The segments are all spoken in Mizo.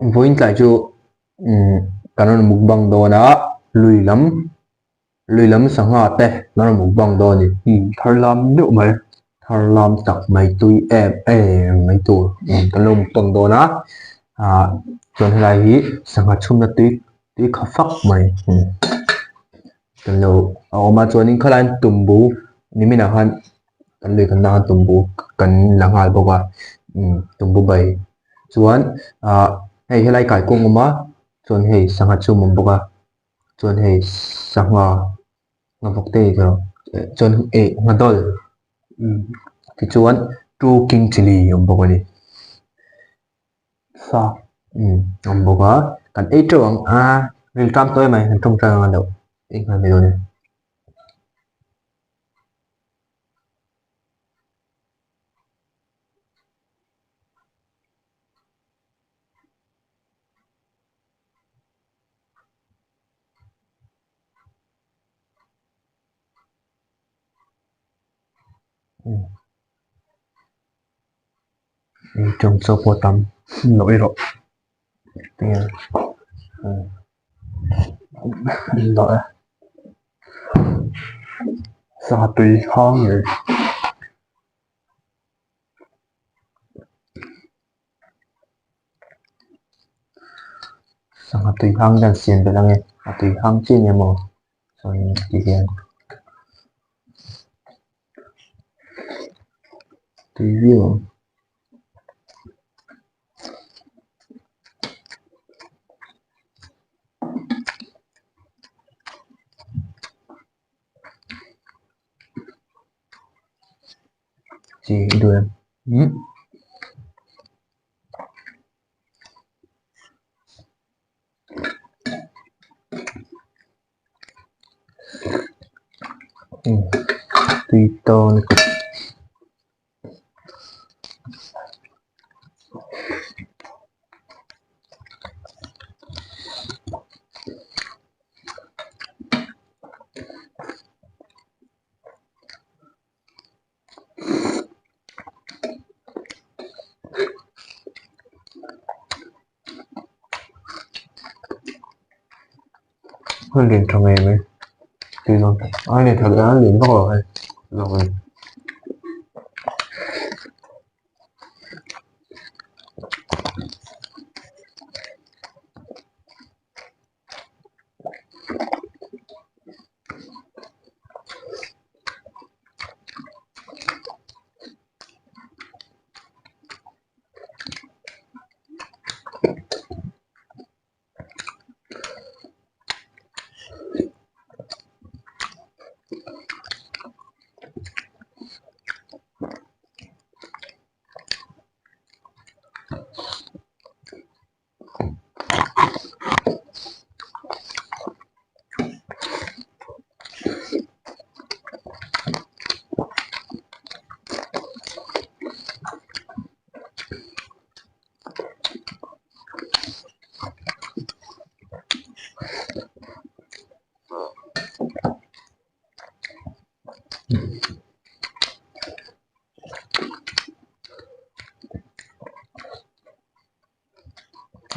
Vawiin tlai chu umm kan rawn mukbang dawn a lui lam lui lam sangha te kan rawn mukbang dawn a ni. Umm thar lam deuh mai. Thar lam tak mai tui em em mai tur kan lo mukbang dawn a ah chuan helai hi sangha chhumna tui tui kha fak mai kan lo a awm a chuanin khalain tumbu niminah khan kan lui kan lak a tumbu kan la nghal bawk a umm tumbu bai chuan ah hei helai kaikawng a awm a chuan hei sangha chhum a awm bawk a chuan hei sangha nghavawk te ni tawh chuan eh nghadawl tichuan two king chilli a awm bawk a ni sa umm a awm bawk a kan ei teuh ang a riltam tawh em mai kan tawngtai ang a loh ei nghal mai dawn e. Tawng chaw pawh tam loh erawh loh e sangha tui hang ngei. Sangha tui hang hian siam belh ange a tui hang chiah nia maw chuan ti hian tui viau ang. Chi i duh em? Umm. Umm tui tawn lutuk. A lian tha ngei mai tui dawn a lian tha a lian vak lo hei zawk a ni.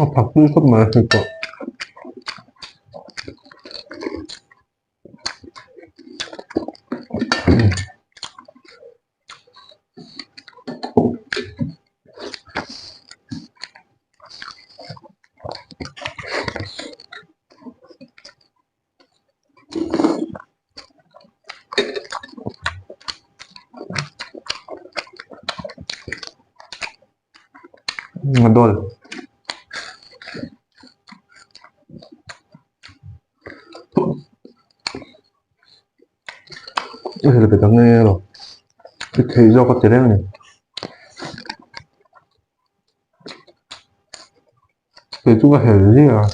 A phak pui khawp mai hei pawh. Ngadawl. A hel ve ta nge lo. I thei zawk a ti reng a ni. Kei chu ka hel ziah a.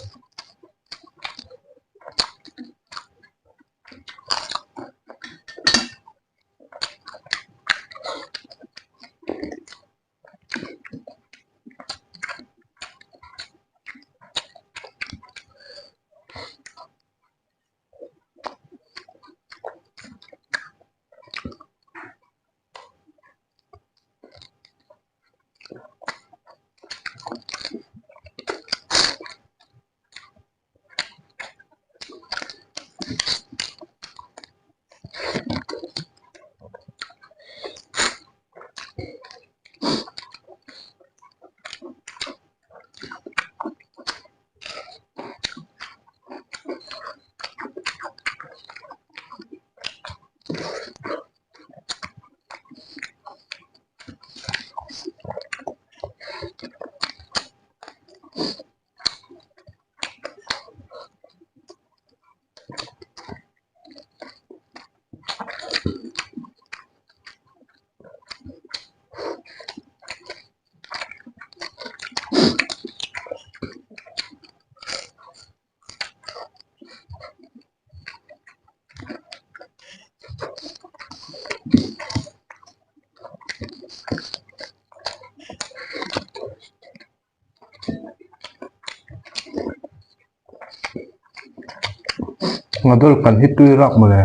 Ngadawl kan hi tui rak mawle.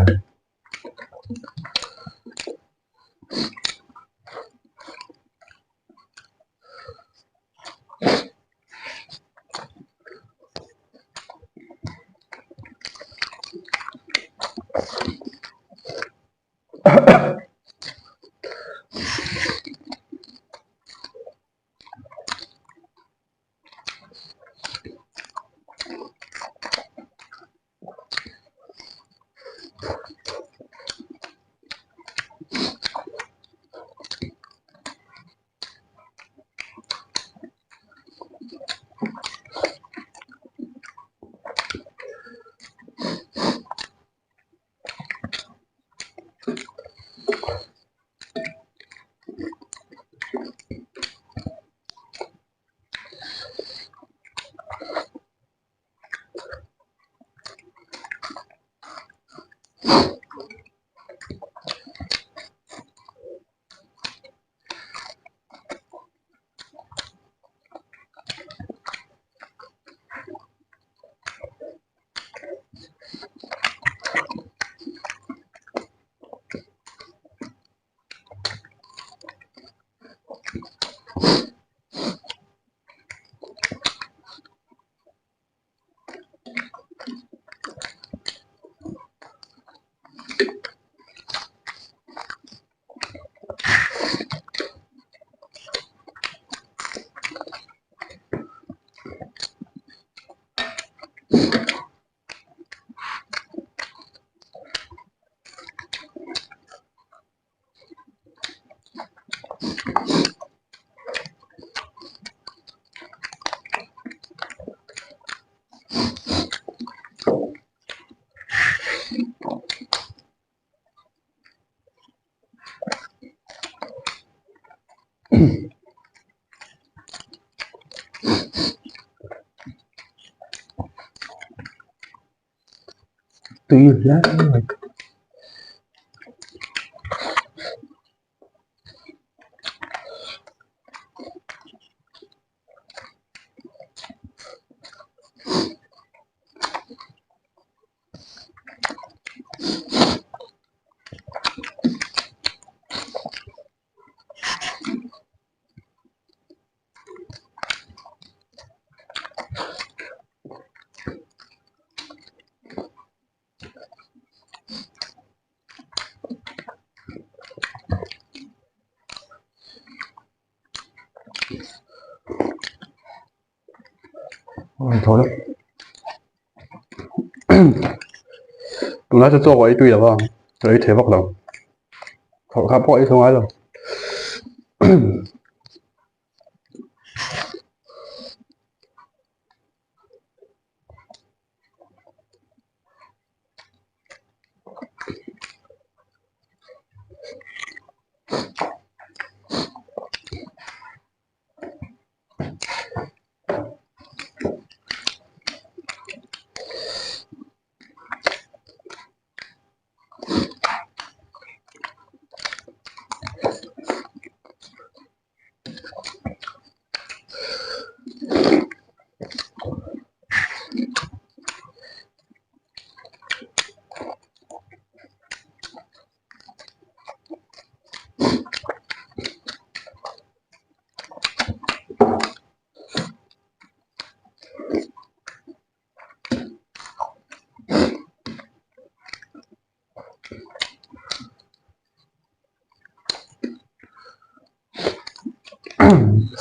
Tui hle mai. Tunlai chu chaw ka ei tui lo a ka ei thei vak lo thawh kha pawh ei tho ngai lo.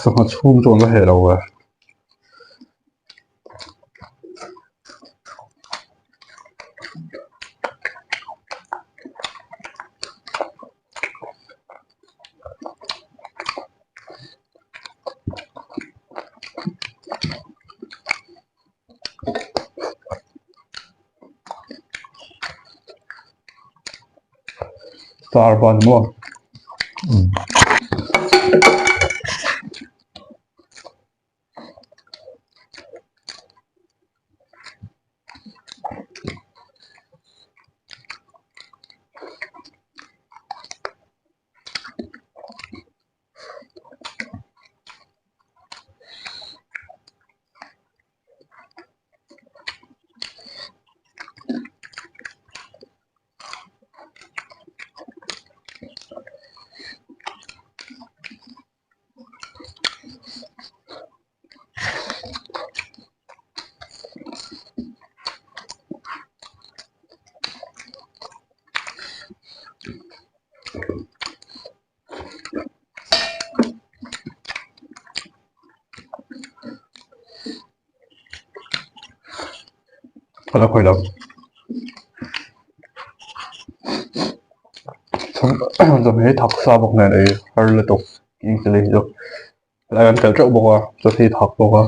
Sangha chhung chu an la heh lo ve. Star ban maw Ka la khawi lo. Chawhmeh hi thak sa bawk nen ei har lutuk king chilli hi chu helai kan telh teuh bawk a chaw hi thak bawk a.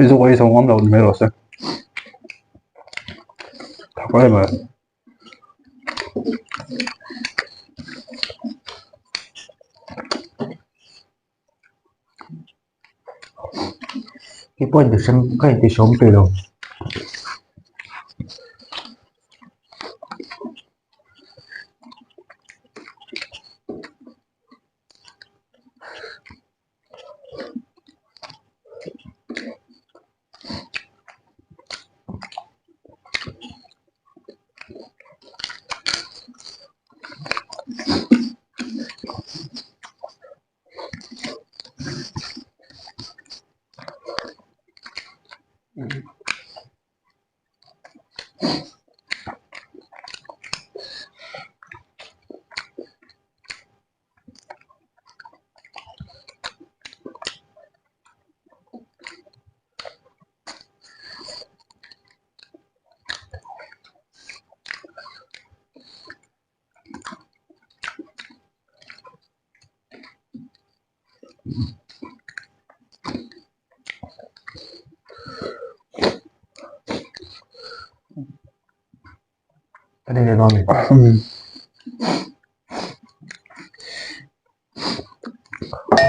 Hei zawk ei zo ngam lo ni mai rawh se thak em em. Hei pawh inti hrem ka inti hreawm peih lo.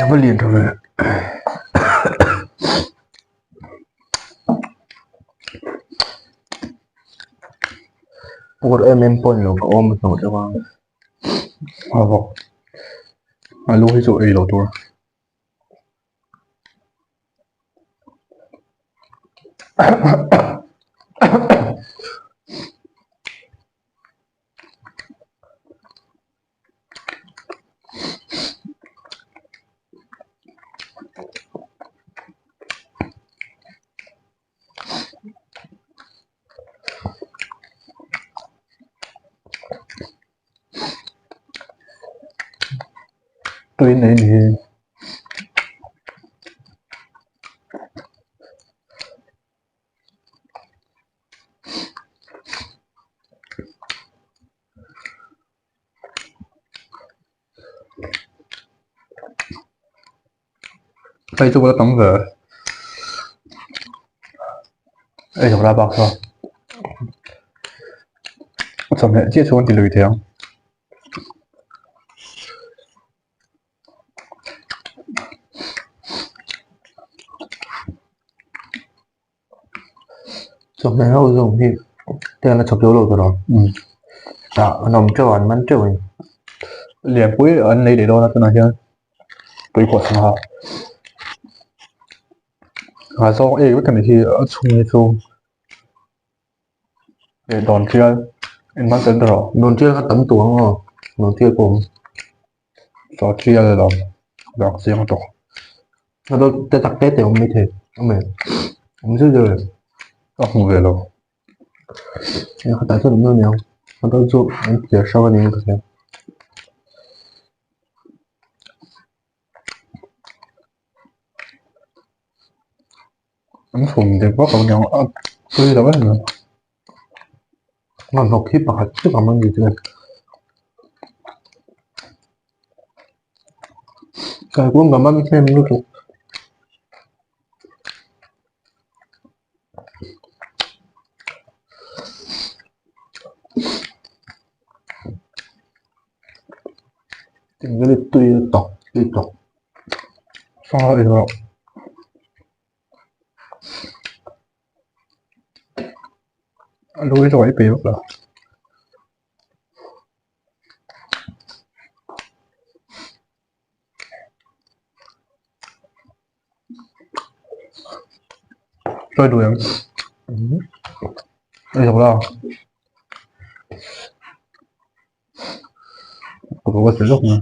Ava lian tha ve. Pur em em pawh ni lo ka awm a hnawh deuh a. A vawk. A lu hi chu ei lo tur. Tui nei ni hi. Hei chu ka la tam ve ei lo la bak chuan chawhmeh chiah chu an ti lui thei ang. Chawhmeh ho zawng hi te an la chhawp zo lo tur a tah an awm teuh a an man teuh a ni. Lianpui an nei leh dawn a tunah hian. Tuikhuah sangha a zawng ek vek a nih hi a chhung hi chu leh dawn tial engmah tel ta rawh. Dawn tial kha tam tur ang aw dawn tial pawh a awm. Chaw tial a lo dak chiang tawh. A dawn te tak te te awm maithei awm em awm zeuh zeuh em. Ka hmu ve lo. Hei khatah chuan awm dawn aniang a dawn chu an thliar hrang a niin ka hria. An fawm deuh vak lo aniang a tui lo em mai. Hmanhmawh khi pakhat chiah awm a ni chuan kaikuang ka man hnem lutuk. Tui tawk tui tawk. Sangha ei rawh. A lu hi chu a pe vak lo. Try duh em? Ei zawk la. Ka lo ti zawk mai.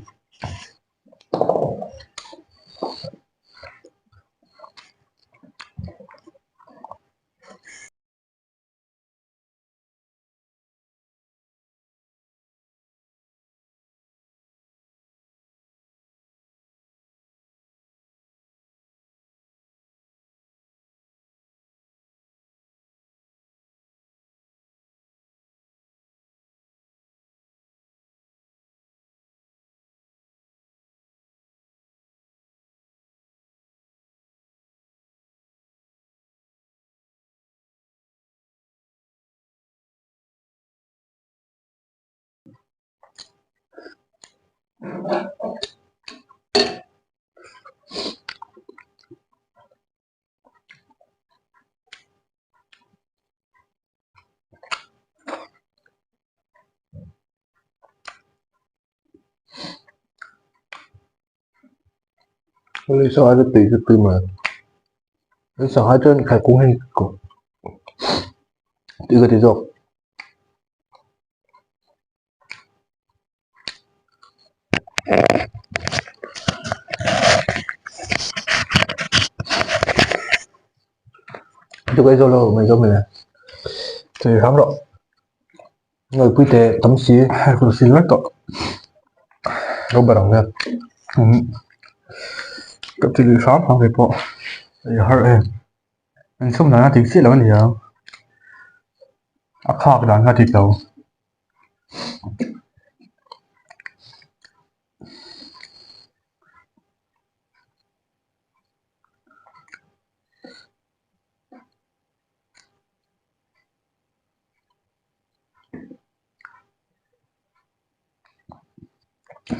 Hei sangha chu tui chu tui mai hei sangha chuan thlaikung hi tui ka ti zawk. Chu ka ei zawk lo mai zawk mai le. Tui hram rawh. Ngawi pui teh tam si. Hei ka sil vek tawh. Lo ber ang vel. Ka ti lui hram hram kei pawh. Ei har em. An chhum dan a dik chiah lo a ni ang. A khak dan kha a dik lo.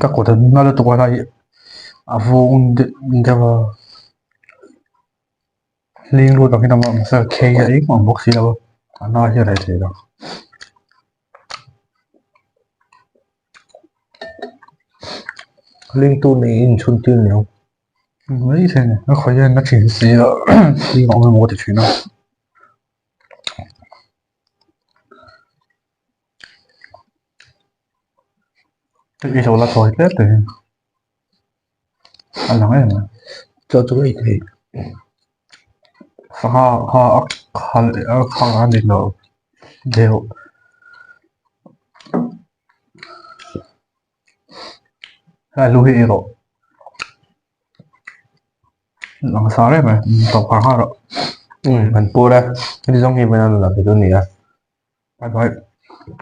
Ka kut a na lutuk a hei a vung deuh a hling lut ang hi tam a mahse a khei a engmah awm bawk si lo a a na hi a reh thei lo. Hling tu nei in chhun tir ni ang. Mai thei a ni a khawi hian a thin si a hling a awm emaw ka ti thin a. Hei hi lo la thawi hle te hi a lang em a. Chaw chu ei thei. Sangha kha a khal a khang a ni lo deuh. Helai lu hi ei rawh. Lang sa reng mai tawp nghal nghal rawh. An pur e. Heti zawng hi vawiin a la thei dawn ni a. Bye bye.